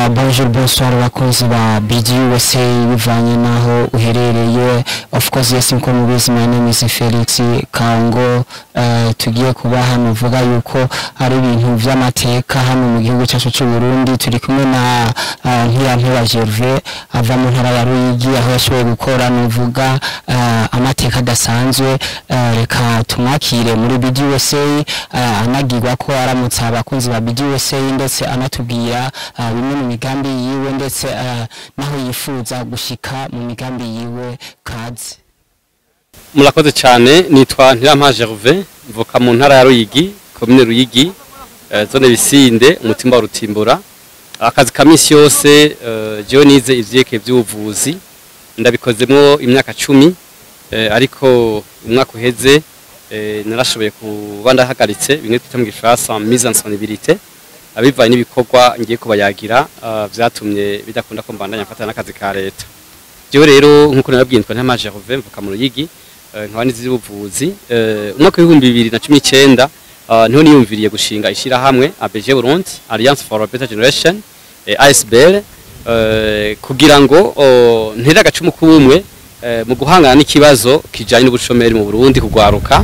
Bonjour, bonsoir bakunzi ba BGUSA, bivanye naho uherereye. Of course, yes, nko mubizi, my name is Felix Kango. Tugiye kuba hano vuga yuko ari ibintu vy'amateka hano mu gihugu cyacu cy'u Burundi. Turi kumwe na Ntirampeba Gervais, ava mu ntara ya Ruyigi, aho yashoboye gukora nuvuga amateka adasanzwe. Reka tumwakire muri BGUSA, anagirwa ko aramutse abakunzi ba BGUSA, ndetse anatubwira bimwe mu migambi yiwe, ndetse naho yifuza gushika mu migambi yiwe. Kaze. Murakoze cyane. Nitwa Ntirampeba Gervais, mvuka mu ntara ya Ruyigi, komine Ruyigi, zone Bisinde, umutumba wa Rutimbura. Akazi ka misi yose, jewe nize ivyerekeye by'ubuvuzi, ndabikozemo imyaka 10, ariko umwaka uheze narashoboye kuba ndahagaritse, bimwe twita mu gifaransa mise en disponibilité, abivanye n'ibikorwa ngiye kubayagira, vyatumye bidakunda ko mbandanya mfatana n'akazi ka leta. Jewe rero, nkuko nababwiye, nitwa Ntirampeba Gervais, mvuka mu Ruyigi, nkaba nize ivy'ubuvuzi. Umwaka w'2019 niho niyumviriye gushinga ishirahamwe ABG Burundi, Alliance for a Better Generation, ASBL, kugira ngo ntere agacumu k'ubumwe mu guhangana n'ikibazo kijanye n'ubushomeri mu Burundi kugwaruka.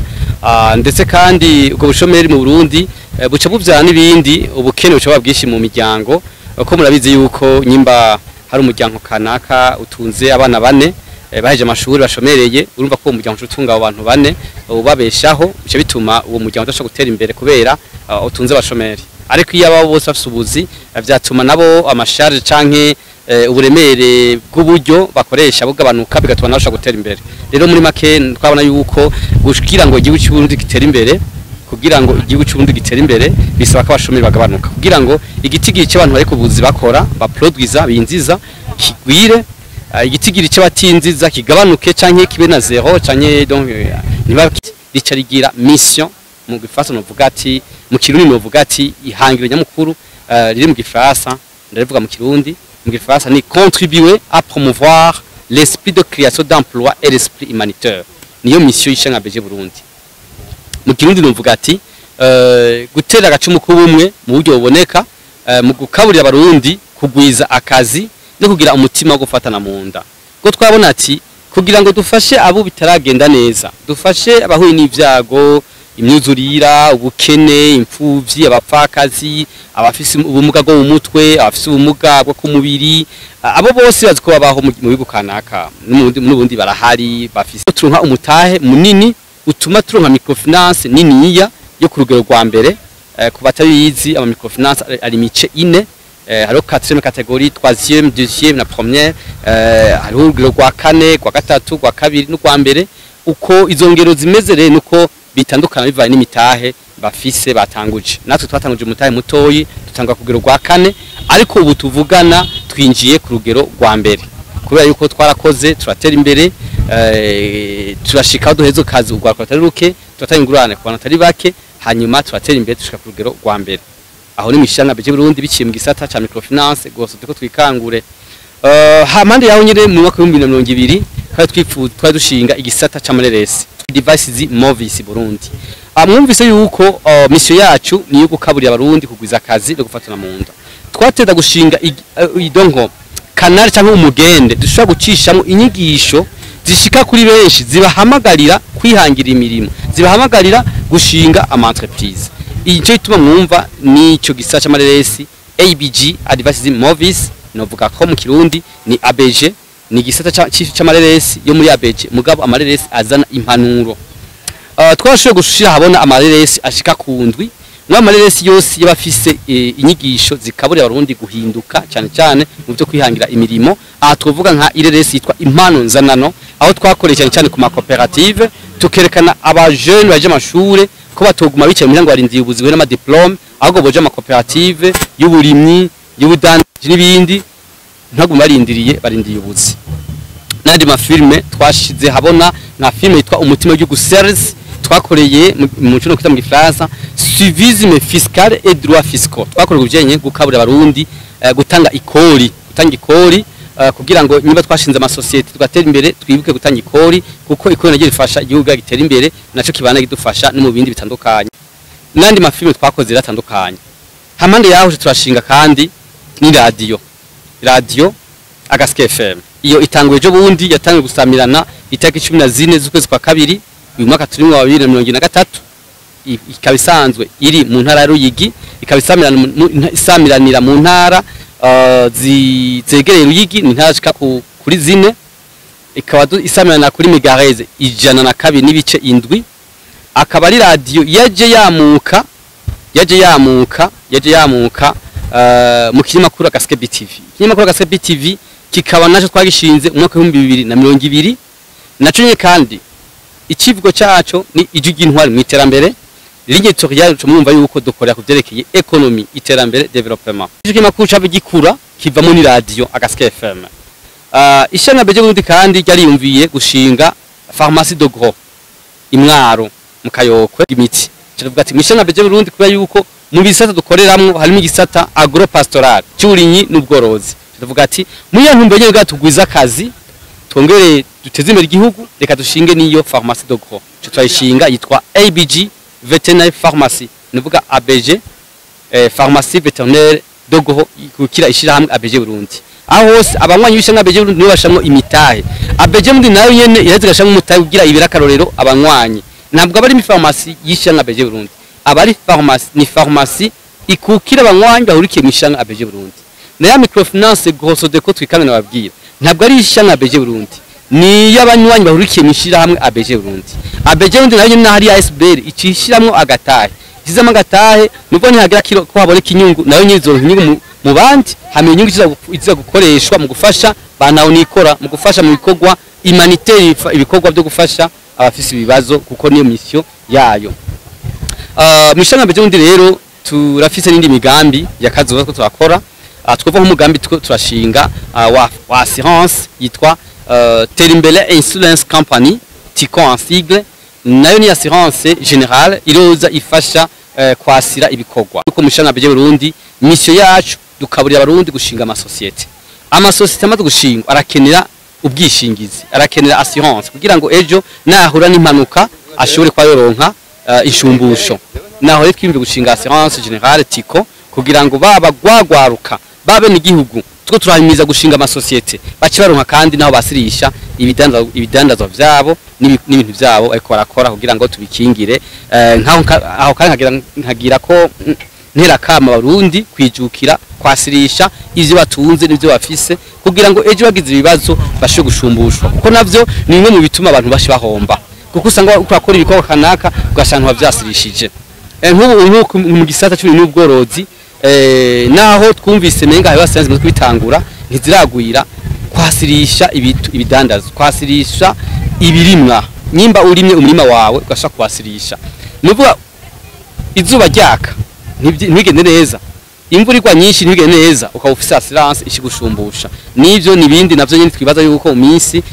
Ndetse kandi ubwo bushomeri mu Burundi buca buvyara n'ibindi, ubukene buca buba bwinshi mu miryango, ko murabizi yuko nyimba hari umuryango kanaka utunze abana bane baheje amashuri bashomereye, urumva ko uwo muryango uca utunga abo bantu bane ubabeshaho, bica bituma uwo muryango udashobora gutera imbere kubera utunze abashomeri. Ariko iyo abo bose bafise ubuzi, vyatuma nabo ama charges canke uburemere bw'uburyo bakoresha bugabanuka, bigatuma nabo bashobora gutera imbere. Rero muri make twabona yuko kugira ngo igihugu cy'u Burundi gitere imbere, kugira ngo igihugu cy'u Burundi gitere imbere, bisaba ko abashomeri bagabanuka, kugira ngo igitigiri cy'abantu bari kubuzi bakora, baproduiza, binziza, kigwire, igitigiri cy'abatinziza kigabanuke canke kibe na zéro, canke donc niba rica rigira mission. Mu gifaransa novuga ati, mu Kirundi novuga ati ihangiro nyamukuru riri mu gifaransa, ndavuga mu Kirundi, mu gifaransa ni contribuer à promouvoir l'esprit de création d'emploi et l'esprit humanitaire. Niyo mission y'ishanga ABG Burundi. Mu Kirundi novuga ati gutera agacumu k'ubumwe mu buryo buboneka, mu gukaburira abarundi kugwiza akazi no kugira umutima wo gufatana mu nda. Ko twabona ati kugira ngo dufashe abo bitaragenda neza, dufashe abahuye n'ivyago, imyuzurira, ubukene, imfuvyi, abapfakazi, abafise ubumuga bwo mu mutwe, abafise ubumuga bwo ku mubiri, abo bose bazi ko babaho mu bihugu kanaka n'ubundi barahari bafise. Turonka umutahe munini utuma turonka microfinance niniya yo ku rugero rwa mbere. Ku batabizi, ama microfinance ari mice ine. Hariho quatrième catégorie, troisième, deuxième na première. Hariho urugero rwa kane, rwa gatatu, rwa kabiri n'urwa mbere. Uko izo ngero zimeze rero nuko bitandukana bivanye n'imitahe bafise batanguje. Natwe twatanguje umutahe mutoyi, dutanga ku rugero rwa kane, ariko ubu tuvugana twinjiye ku rugero rwa mbere, kubera yuko twarakoze, turatera imbere, turashika aho duheza kazi urwaruka rutari ruke, turatanga ingurane ku bantu batari bake, hanyuma turatera imbere dushika ku rugero rwa mbere. Aho ni mw'ishirahamwe ABG Burundi, biciye mu gisata ca microfinance gose turiko twikangure. Hampande yaho nyene, mu mwaka w'2020 twari twifuza, twari dushinga igisata c'amareresi, Devices Movies Burundi. Mwumvise yuko mission yacu ni iyo gukaburira abarundi kugwiza akazi no gufatana mu nda. Twateza gushinga idonko canal cyangwa umugende dushobora gucishamo inyigisho zishika kuri benshi, zibahamagarira kwihangira imirimo, zibahamagarira gushinga ama entreprise. Icyo gituma mwumva nico gisata c'amareresi ABG Advices Movies, novuga ko mu Kirundi ni ABG, ni igisata c'amareresi yo muri ABG, mugabo amareresi azana impanuro. Twashoboye gushira habona amareresi ashika ku ndwi. Muri amareresi yose y'abafise inyigisho zikaburira abarundi guhinduka, cyane cyane mu byo kwihangira imirimo. Aha twovuga nka ireresi yitwa Impano Nzanano, aho twakoreye cyane cyane ku makoperative, tukerekana aba jeunes baje amashure ko batoguma bicaye muhira ngo barindiye ubuzi n'ama diplôme, ahubwo boje amakoperative y'uburimyi, y'ubudandaji n'ibindi, ntaguma barindiye ubuzi. N'andi ma films twashize habona, nka film yitwa Umutima w'igihugu series, twakoreye mu cyo kwita mu gifaransa civisme fiscal et droit fiscaux. Twakoreye ubujanye gukaburira abarundi gutanga ikori, kugira ngo niba twashinze amasosiyete tugatera imbere, twibuke gutanga ikori, kuko ikori naryo rifasha igihugu gitera imbere, naco kibana kidufasha no mu bindi bitandukanye. N'andi ma films twakoze atandukanye. Hampande yaho turashinga kandi ni radio. radio Agaseke FM. Iyo itanguye ejo bundi, yatanguye gusamirana itariki 14 z'ukwezi kwa kabiri uyu mwaka turimo wa 2023. Ikaba isanzwe iri mu ntara ya Ruyigi, ikaba isamiranira mu ntara zegereye Ruyigi, ni intara zishika kuri zine. Ikaba isamirana kuri megahertz 102.7. Akaba ari radio yaje yamuka mu kinyamakuru Agaseke BTV. Ikinyamakuru Agaseke BTV kikaba naco twagishinze mu mwaka wa 2020 naco nyene, kandi icivugo caco ni ijwi ry'intwari mu iterambere. Ligne éditoriale, mwumva yuko dukorera ku vyerekeye économie, iterambere, développement. Ico kinyamakuru cabe gikura kivamo ni radio Agaseke FM. Ishami ABG Burundi kandi ryariyumviye gushinga pharmacie de gros imwaro mu Kayokwe imiti. Kiravuga ati mwishami ABG Burundi, kubera yuko mu bisata dukoreramwo harimo igisata agropastoral cy'uburimyi n'ubworozi, tuvuga ati muri ya ntumbero nyene tugwiza akazi, twongere duteze imbere igihugu, reka dushinge niyo pharmacie de gros. Ico turayishinga, yitwa ABG Veterinary Pharmacy, nuvuga ABG pharmacie vétérinaire de gros, ikukira ishirahamwe ABG Burundi. Aho hose abanywanyi b'ishirahamwe ABG Burundi nibo bashamwo imitahe. ABG Burundi nayo nyene iraheza igashamwo umutahe kugira ibere akarorero abanywanyi. Ntabwo aba ari pharmacie y'ishirahamwe ABG Burundi, aba ari pharmacie, ni pharmacie ikukira abanywanyi bahurikiye mu ishirahamwe ABG Burundi. Na ya microfinance grosso deco twikana nababwira, ntabwo ari ishirahamwe ABG Burundi, ni y'abanywanyi bahurikiye mu ishirahamwe ABG Burundi. ABG Burundi nayo nyene hari ASBL icishiramwo agatahe, isizemo agatahe, nubwo ntihagira kiro ko haboneka inyungu, nayo nyene izoronka inyungu mu bandi, hamwe inyungu iza gukoreshwa mu gufasha banaho nikora, mu gufasha mu bikorwa humanitaire, ibikorwa byo gufasha abafise ibibazo, kuko niyo mission yayo. Mu ishami ABG Burundi rero turafise n'indi migambi ya kazoza ko turakora. Twova nk'umugambi turashinga wa assurance yitwa Terimbere Insurance Company, TICO en sigle. Nayo ni assurance générale iroza ifasha kwasira ibikorwa. Uko mu ishami ABG Burundi, mission yacu dukaburira abarundi gushinga amasosiyete. Amasosiyete amaze gushingwa arakenera ubwishingizi, arakenera assurance kugira ngo ejo nahura n'impanuka ashobore kuba yoronka inshumbusho. Naho rero twiyumviye gushinga assurance générale TICO kugira ngo baba gwagwaruka babe n'igihugu two turahimiza gushinga amasosiyete, bace baronka kandi naho basirisha ibidandazwa vyabo n'ibintu vyabo ariko barakora kugira ngo tubikingire. Nkaho aho kandi nkagira ko ntera kama abarundi kwijukira kwasirisha ivyo batunze n'ivyo bafise kugira ngo ejo bagize ibibazo bashobore gushumbushwa, kuko navyo ni bimwe mu bituma abantu bashi bahomba, kuko usanga uko akora ibikorwa kanaka ugasanga bavyasirishije. Nk'ubu nk'uko mu gisata c'uburimyi n'ubworozi, naho twumvise menga hariho assurance zimaze kubitangura, ntiziragwira kwasirisha ibidandazwa, kwasirisha ibirimwa. Nyimba urimye umurima wawe ugashaka kwasirisha, nuvuga izuba ryaka ntibigende neza, imvura igwa nyinshi ntibigende neza, ukaba ufise assurance ishigushumbusha. Nivyo nibindi navyo nyine twibaza yuko mu minsi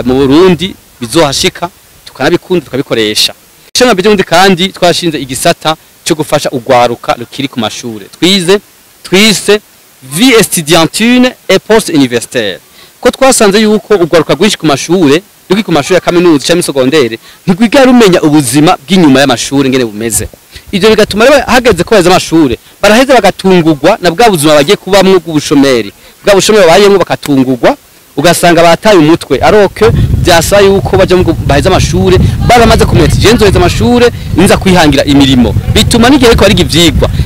mu Burundi bizohashika, tukanabikunda, tukabikoresha. Ishami ABG Burundi kandi twashinze igisata cyo gufasha ugwaruka rukiri ku mashure, twize twise vie estudiantine et post universitaire, ko twasanze yuko ugwaruka rwinshi ku mashure, ruri ku mashure ya kaminuza cyangwa secondaire, ntigwigera rumenya ubuzima bw'inyuma y'amashure ngene bumeze. Ivyo bigatuma rero hageze ko baheza amashure, baraheza bagatungurwa na bwa buzima bagiye kubamwo bw'ubushomeri, bwa bushomeri babayemwo, bakatungurwa ugasanga bataye umutwe, aroke byasaba yuko baja mu baheza amashure baramaze kumenya ati je nzoheza amashure nza kwihangira imirimo. Bituma n'igihe ariko bariga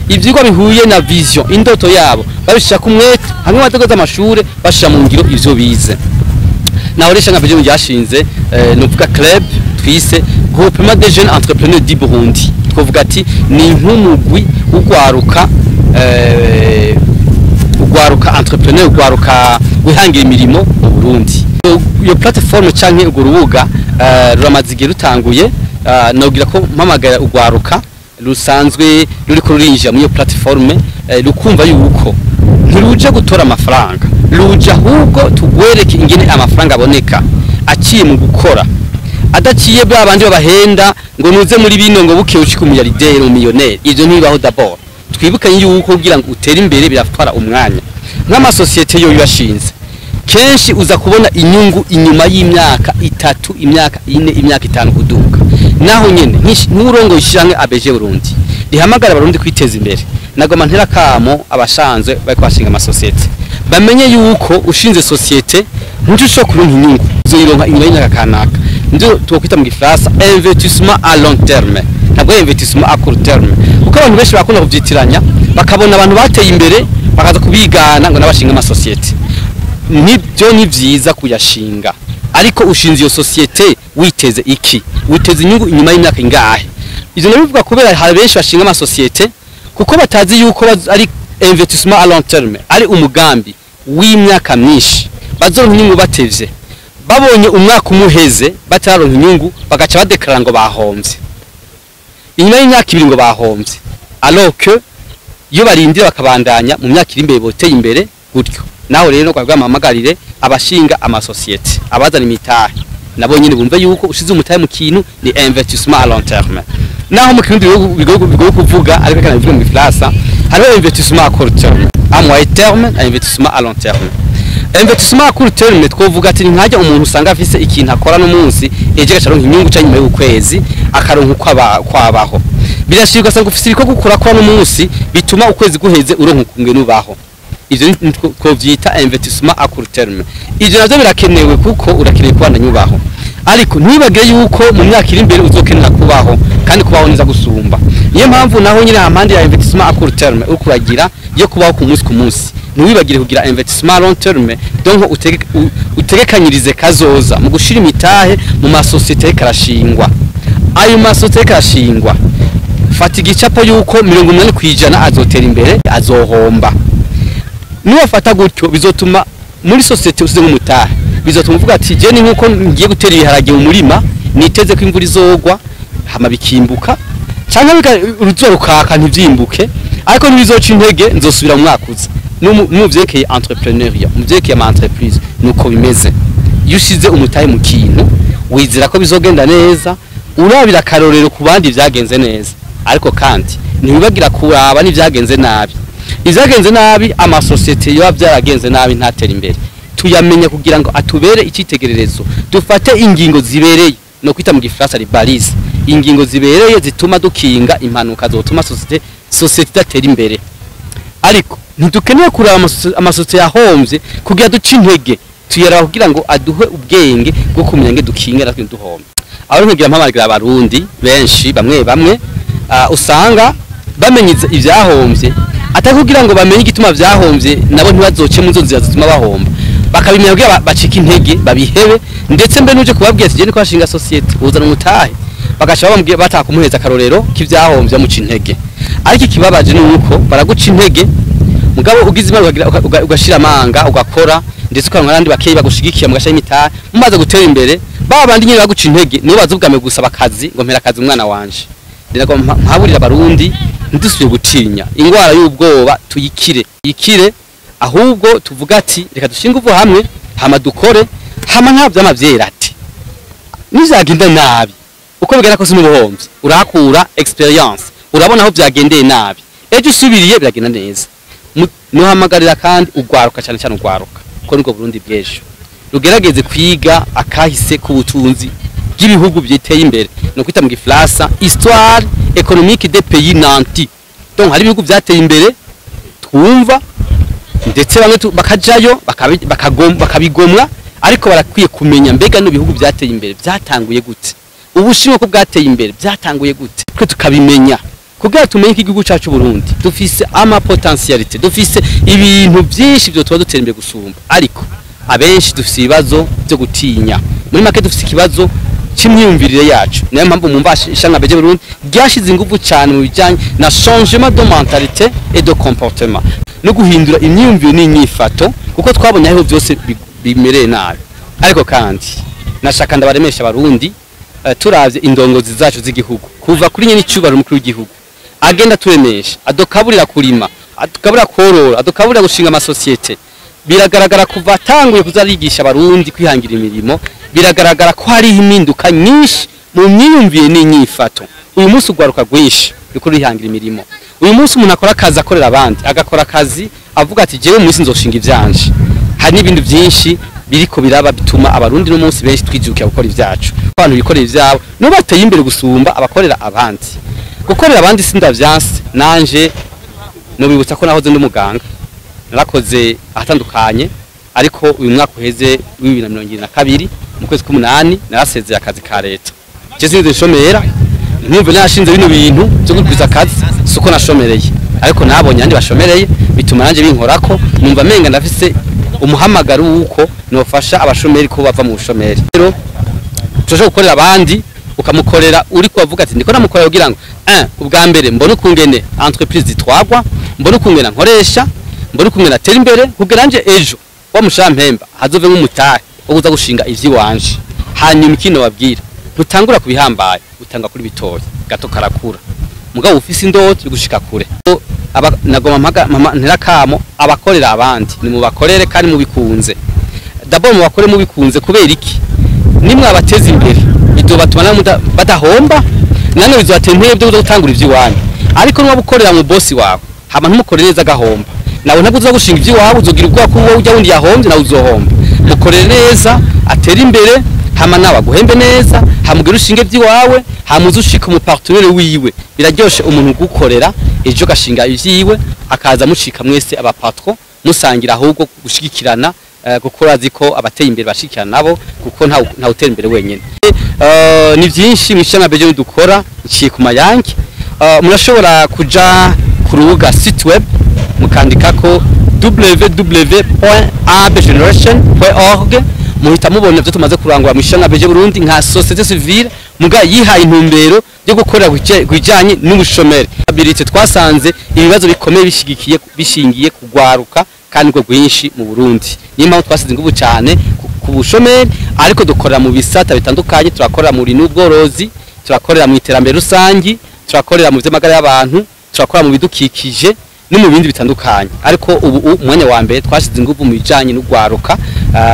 ivyigwa bihuye na vision, indoto yabo, babishira ku mwete hamwe bategoza amashure, bashira mu ngiro ivyo bize. Naho rero nka byo ryashinze nuvuga club twise Groupement des jeunes entrepreneurs du Burundi. Twovuga ati ni nk'umugwi ugwaruka ugwaruka entrepreneur, ugwaruka wihangira imirimo mu Burundi. Iyo plateforme canke urwo rubuga ruramaze igihe rutanguye. Nogira ko mpamagara ugwaruka rusanzwe ruriko rurinjira muri iyo plateforme, rukumva yuko ntiruje gutora amafaranga, ruje ahubwo tugwereke ingene amafaranga aboneka aciye mu gukora, adaciye bwa bandi babahenda ngo nuze muri bino ngo buke ushike umiliyardere, umillionnaire. Ivyo ntibibaho. D'abord twibukanye yuko kugira ngo utere imbere biratwara umwanya. Nk'amasosiyete yo yashinze, kenshi uza kubona inyungu inyuma y'imyaka 3, imyaka 4, imyaka 5 kuduka. Naho nyene nk'urongo ishiramwe ABG Burundi rihamagara abarundi kwiteza imbere, nagoma ntera kamo abashanzwe bariko bashinga amasosiyete. Bamenye yuko ushinze société ntuco kuronka inyungu, uzoyironka inyuma y'imyaka kanaka. Nivyo twokwita mu gifaransa investissement à long terme, ntabwo ari investissement à court terme, kuko abantu benshi bakunda kuvyitiranya, bakabona abantu bateye imbere bakaza kubigana ngo n'abashinga amasosiyete. Nibyo, ni vyiza kuyashinga, ariko ushinze iyo société witeze iki? Witeze inyungu inyuma y'imyaka ingahe? Ivyo ndabivuga kubera hari benshi bashinga amasosiyete kuko batazi yuko ari investissement à long terme, ari umugambi w'imyaka myinshi, bazoronka inyungu batevye. Babonye umwaka umuheze batararonka inyungu, bagaca badeklara ngo bahomvye, inyuma y'imyaka 2 ngo bahomvye, alors que iyo barindira bakabandanya, mu myaka iri imbere boteye imbere gutyo. Naho rero kwa bwamamagarire abashinga amasosiyete, abazana imitahe, nabo nyine bumve yuko ushize umutahe mu kintu ni investissement à long terme. Naho mu kirundi bigoye kuvuga, ariko kana bivuga mu gifaransa, hariho investissement à court terme, à moyen terme na investissement à long terme. Investissement à court terme twovuga ati nkajya umuntu usanga afise ikintu akora no munsi, ejo agacaronka inyungu, cyangwa nyuma y'ukwezi akaronka uko kwabaho. Birashirwa ugasanga ufise ibikorwa ukora kora no munsi bituma ukwezi guheze uronka ukungene ubaho. Ivyo twovyita investissement à court terme. Ivyo navyo birakenewe kuko urakeneye kubandanya ubaho, ariko ntibagire yuko mu myaka iri imbere uzokenera kubaho kandi kubaho neza gusumba. Niyo mpamvu naho nyine hampande ya investissement à court terme uriko uragira yo kubaho ku munsi ku munsi, ntiwibagire kugira investissement à long terme. Donc utegekanyirize kazoza mu gushira imitahe mu masosiyete ariko arashingwa. Ayo masosiyete ariko arashingwa, fata igicapo yuko 80% azotera imbere, azohomba. Niwafata gutyo, bizotuma muri société usize nk'umutahe, bizotuma uvuga ati je ni nkuko ngiye gutera ibiharage mu murima, niteze ko imvura izogwa hama bikimbuka, canke uruzuba rukaka ntivyimbuke, ariko ntibizoca intege, nzosubira mu mwaka uza. Mu vyerekeye entrepreneuriat, mu vyerekeye ama entreprise, nuko bimeze. Iyo ushize umutahe mu kintu, wizera ko bizogenda neza, urabira akarorero ku bandi vyagenze neza, ariko kandi ntiwibagira kuraba n'ivyagenze nabi. Ivyagenze nabi, amasosiyete yoba vyaragenze nabi ntatera imbere, tuyamenya kugira ngo atubere icyitegererezo, dufate ingingo zibereye, no kwita mu gifaransa les balises, ingingo zibereye zituma dukinga impanuka zotuma société idatera imbere. Ariko ntidukeneye kuraba amasosiyete yahomvye kugira duce intege, tuyaraba kugira ngo aduhe ubwenge bwo kumenya ngo dukinge natwe ntiduhombe. Aho nkigira mpamagarira abarundi benshi, bamwe bamwe usanga bamenye ivyahomvye, atari kugira ngo bamenye igituma vyahomvye, nabo ntibazoce mu nzira zituma bahomba, bakabimenya kugira bacike intege babihebe. Ndetse mbe nuje kubabwira ati je ko bashinga société uzana umutahe, bagaca bamubwira batakumuheza akarorero k'ivyahombye, bamuca intege. Ariko ikibabaje ni uko baraguca intege, mugabo ugize imana ugashira amanga, ugakora, ndetse ukaronka n'abandi bakeyi bagushigikiye, mugashira imitahe, mumaze gutera imbere, ba bandi nyine baguca intege nibo baza ubwame gusaba akazi ngo mpera akazi umwana wanje. Ndirago mpaburira abarundi, ntidusubire gutinya ingwara y'ubwoba, tuyikire yikire, ahubwo tuvuga ati reka dushinge uvu hamwe, hama dukore, hama nta vyama vyera ati nivyagenda nabi, uko bigera kose n'ubuhomvyi urahakura expérience, urabona aho vyagendeye nabi, ejo usubiriye biragenda neza. Nuhamagarira kandi ugwaruka, cyane cyane ugwaruka, kuko nibwo Burundi bw'ejo, rugerageze kwiga akahise k'ubutunzi bw'ibihugu byiteye imbere, no kwita mu gifaransa histoire économique des pays nantis. Donc hari ibihugu byateye imbere twumva, ndetse bamwe bakajayo bakabigomwa, ariko barakwiye kumenya mbega no bihugu byateye imbere byatanguye gute, Ubushinwa ko bwateye imbere byatanguye gute, twe tukabimenya kugira tumenye ko igihugu cyacu Burundi dufise ama potentialité, dufise ibintu byinshi byo tuba dutera imbere gusumba. Ariko abenshi dufise ibibazo byo gutinya, muri make dufise ikibazo c'imyumvirire yacu. Niyo mpamvu mumva ishanga BJ Burundi ryashize ingufu cyane mu bijyanye na changement de mentalité et de comportement, no guhindura imyumvire n'inyifato, kuko twabonye aho byose bimereye nabi. Ariko kandi nashaka ndabaremesha abarundi, turavye indongozi zacu z'igihugu, kuva kuri nyene icubaro umukuru w'igihugu agenda turemesha, adukaburira kurima, adukaburira korora, adukaburira gushinga amasosiyete. Biragaragara kuva atanguye kuzarigisha abarundi kwihangira imirimo, biragaragara ko hariho impinduka nyinshi mu myiyumvire n'inyifato. Uyu munsi ugwaruka rwinshi ruriko rurihangira imirimo. Uyu munsi umuntu akora akazi akorera abandi, agakora akazi avuga ati jewe munsi nzoshinga ivyanje. Hari n'ibindi byinshi biriko biraba bituma abarundi no munsi benshi twijukira gukora ivyacu. Abantu bikorera ivyabo nibo bateye imbere gusumba abakorera abandi. Gukorera abandi sindavyanse, nanje nobibutsa ko nahoze ndi umuganga. Narakoze ahatandukanye, ariko uyu mwaka uheze w'2022 mu kwezi k'umunani narasezeye akazi ka leta. Je sinzi nshomera, nkumve nashinze bino bintu byo gukwiza akazi, suko nashomereye, ariko nabonye andi bashomereye bituma nanje binkorako, numva menga ndafise umuhamagaro wuko nofasha abashomeri ko bava mu bushomeri. Rero tushobora gukorera abandi, ukamukorera uri kubavuga ati ndiko namukorera kugira ngo ubwa mbere mbone ukungene entreprise zitwagwa, mbone ukungene nkoresha, mbone ukungene atera imbere, kugira nje ejo wa mushampemba hazove nk'umutahe wo kuza gushinga ivyiwanje. Hanyuma ikino babwira, ntutangura kubihambaye, utanga kuri bitoya, gato karakura, mugabo ufise indoto yo gushika kure. Nagoma nterakamo abakorera abandi, ni mubakorere kandi mubikunze. D'abord mubakore mubikunze, kubera iki? Nimwe abateza imbere bizobatuma badahomba, namwe bizobatera intebe byo gutangura ivy'iwanyu. Ariko niba ukorera mu boss wawe hama ntumukorere neza agahomba, nawe ntabwo uza gushinga ivy'iwawe, uzogira ubwoba ko wowe ujya wundi yahombye nawe uzohomba. Mukorere neza atere imbere, hama nawe aguhembe neza, hamugire ushinge ivy'iwawe, hama uze ushike umu partenaire wiwe. Biraryoshe umuntu gukorera ejo gashinga ivyiwe akaza mushika mwese aba patron musangira, ahubwo gushigikirana, kuko urazi ko abateye imbere bashikirana nabo, kuko nta utera imbere wenyene. Ni byinshi mwishana beje dukora nciye ku mayanki. Murashobora kuja ku rubuga site web mukandikako www.abgeneration.org, muhita mubona ibyo tumaze kurangura mu ishami ABG Burundi nka société civile muga yihaye intumbero yo gukorera kujanye n'ubushomeri. Abilité twasanze ibibazo bikomeye bishigikiye bishingiye kugwaruka kandi ngo rwinshi mu Burundi. Niyo mpamvu twasize ingufu cyane ku bushomeri, ariko dukorera mu bisata bitandukanye. Turakorera muri n'ubworozi, turakorera mu iterambere rusangi, turakorera mu vy'amagara y'abantu, turakorera mu bidukikije no mu bindi bitandukanye. Ariko ubu umwanya wa mbere twashize ingufu mu bijanye n'ugwaruka,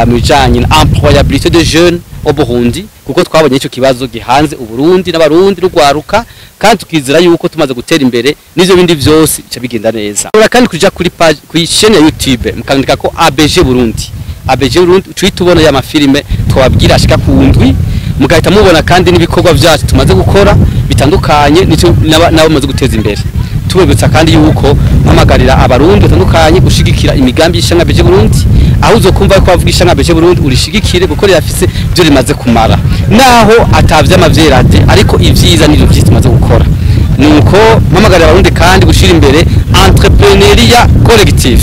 mu bijanye na employabilité des jeunes au Burundi, kuko twabonye ico kibazo gihanze Uburundi n'abarundi n'ugwaruka, kandi tukizera yuko tumaze gutera imbere n'ivyo bindi vyose bica bigenda neza. Ura kandi kuja kuri page kuri chaîne ya YouTube mukandika ko ABG Burundi, ABG Burundi twitubona ya mafilme twababwira ashika ku ndwi, mugahita mubona kandi n'ibikorwa vyacu tumaze gukora bitandukanye nico nabo maze guteza imbere. Tubibutsa kandi yuko mpamagarira abarundi batandukanye gushigikira imigambi y'ishanga ABG Burundi, aho uzokumva ko bavuga ishanga ABG Burundi urishigikire kuko rirafise byo rimaze kumara, naho atavye amavyerate, ariko ivyiza nivyo vyisi tumaze gukora. Nuko mpamagarira abarundi kandi gushira imbere entrepreneuriat collectif,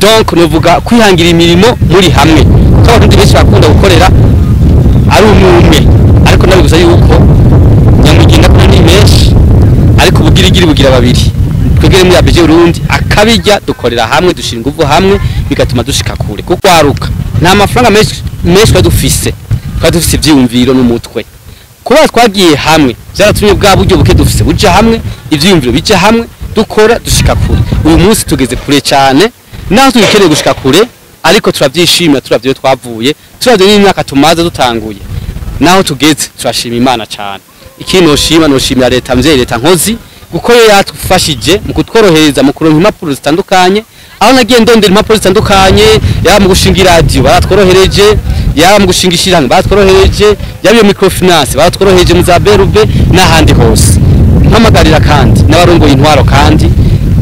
donc novuga kwihangira imirimo muri hamwe, kuko abarundi benshi bakunda gukorera ari umwe, ariko nabigusa yuko nyamugenda kuri ni benshi, ariko ubugirigiri bugira babiri. Twegere muri ABG Burundi akabijya dukorera hamwe, dushira ingufu hamwe, bigatuma dushika kure. Kuko kwaruka nta mafaranga menshi menshi dufise, twari dufise ivyiyumviro n'umutwe. Kuba twagiye hamwe byaratumye bwa buryo buke dufise buja hamwe, ivyiyumviro bija hamwe, dukora dushika kure. Uyu munsi tugeze kure cyane, naho tugikeneye gushika kure, ariko turavyishimira, turavyo twavuye, turavyo n'imyaka tumaze dutanguye, naho tugeze turashima Imana cyane. Ikindi noshima, noshimira leta mvyeyi, leta nkozi, kuko yo yatufashije mu kutworohereza mu kuronka impapuro zitandukanye. Aho nagiye ndondera impapuro zitandukanye, yaba mu gushinga iradiyo baratworohereje, yaba mu gushinga ishirahamwe baratworohereje, yaba iyo microfinance baratworohereje mu za BRB n'ahandi hose. Mpamagarira kandi n'abarongoye intwaro kandi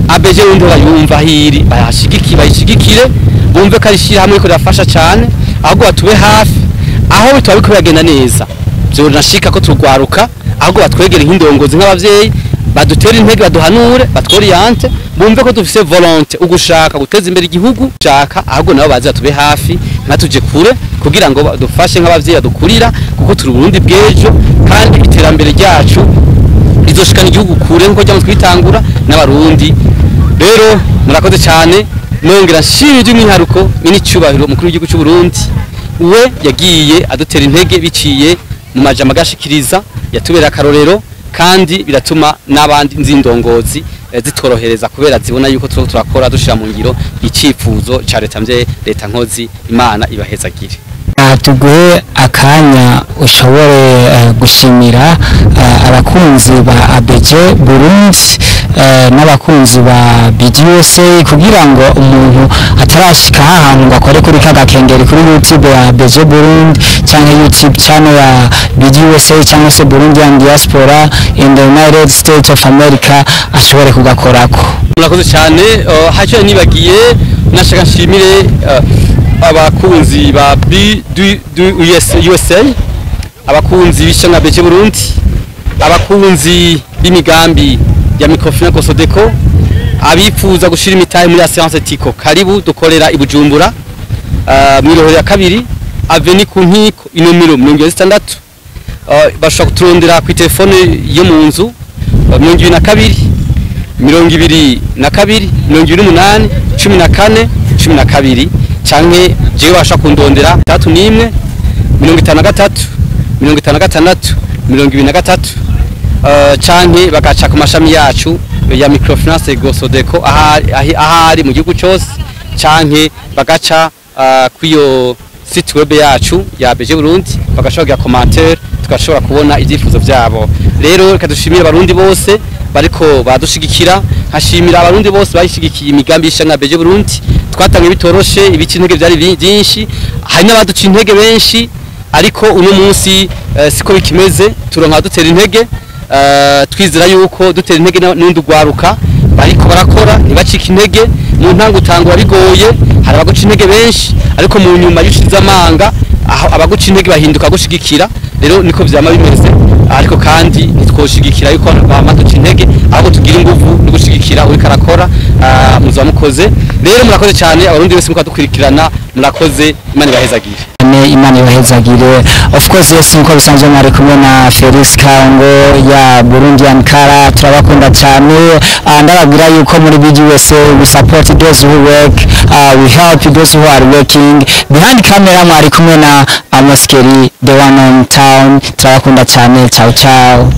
ABG Burundi bayumva hiri bayashigikire, bayishigikire, bumve ko ari ishirahamwe ko rirafasha cyane, ahubwo batube hafi aho bitaba biriko biragenda neza. Vyonashika ko turwaruka, ahubwo batwegere nk'indongozi nk'abavyeyi, badutera intege, baduhanure, batworiente, bumve ko dufise volonté ugushaka guteza imbere igihugu, shaka ahubwo nabo baze batube hafi ntatuje kure, kugira ngo badufashe nk'abavyeyi badukurira, kuko turi Burundi bw'ejo kandi iterambere ryacu rizoshikana igihugu kure nkuko ryamaze kwitangura n'abarundi. Rero murakoze cyane, nongera nshimira by'umwihariko minicubahiro mukuru w'igihugu cy'u Burundi, we yagiye adutera intege biciye mu majambo agashikiriza, yatubera akarorero, kandi biratuma n'abandi nzindongozi zitworohereza kubera zibona yuko turiko turakora dushira mu ngiro icifuzo ca leta mvye, leta nkozi. Imana ibahezagire. Tuguhe akanya ushobore gushimira abakunzi ba ABG Burundi. n'abakunzi ba BDUSA, kugira ngo umuntu atarashika ahantu ngo akore kuri ka gakengeri kuri YouTube ya BG Burundi cyangwa YouTube channel ya BDUSA cyangwa se Burundian Diaspora in the United States of America ashobore kugakorako. Murakoze cyane. Hacyo nibagiye, nashaka nshimire abakunzi ba BDUSA, abakunzi b'ishanga BG Burundi, abakunzi b'imigambi ya Microfinance Cosodeco, abifuza gushira imitahe muri Assurance Tico. Karibu, dukorera i Bujumbura, mw'irohero ya kabiri, avenue ku Nkiko, inomero 76. Bashobora kuturondera ku telefone yo mu nzu, 22 22 28 14 12, canke jewe bashobora kundondera 31 53 56 23, canke bagaca ku mashami yacu ya Microfinance Gosodeco ahari mu gihugu cyose, canke bagaca kwiyo site web yacu ya BG Burundi, bagashobora kugira commentaire, tugashobora kubona ibyifuzo byabo. Rero reka dushimire Abarundi bose bariko badushigikira, nkashimira Abarundi bose bayishigikiye imigambi y'ishanga BG Burundi. Twatangiye bitoroshe, ibice intege byari byinshi, hari n'abaduca intege benshi, ariko uno munsi siko bikimeze, turonka dutera intege. Twizera yuko dutera intege n'undi ugwaruka bariko barakora ntibacike intege. Mu ntango utangura bigoye, hari abaguca intege benshi, ariko mu nyuma y'ushize amanga, aho abaguca intege bahinduka gushigikira. Rero niko vyama bimeze, ariko kandi ntitwoshigikira yuko bama duca intege, ahubwo tugira inguvu no gushigikira uriko arakora. Muzoba mukoze. Rero murakoze cyane, Abarundi bose mukadukurikirana, murakoze, Imana ibahezagire. Ne Imana ibahezagire. Of course, yes, nkuko bisanzwe mwari kumwe na Felix Kango ya Burundian Kara. Turabakunda cyane. Ndababwira yuko muri BGUSA we support those who work, we help those who are working. Behind camera mwari kumwe na Amos Kerry, the one on town. Turabakunda cyane. Ciao ciao.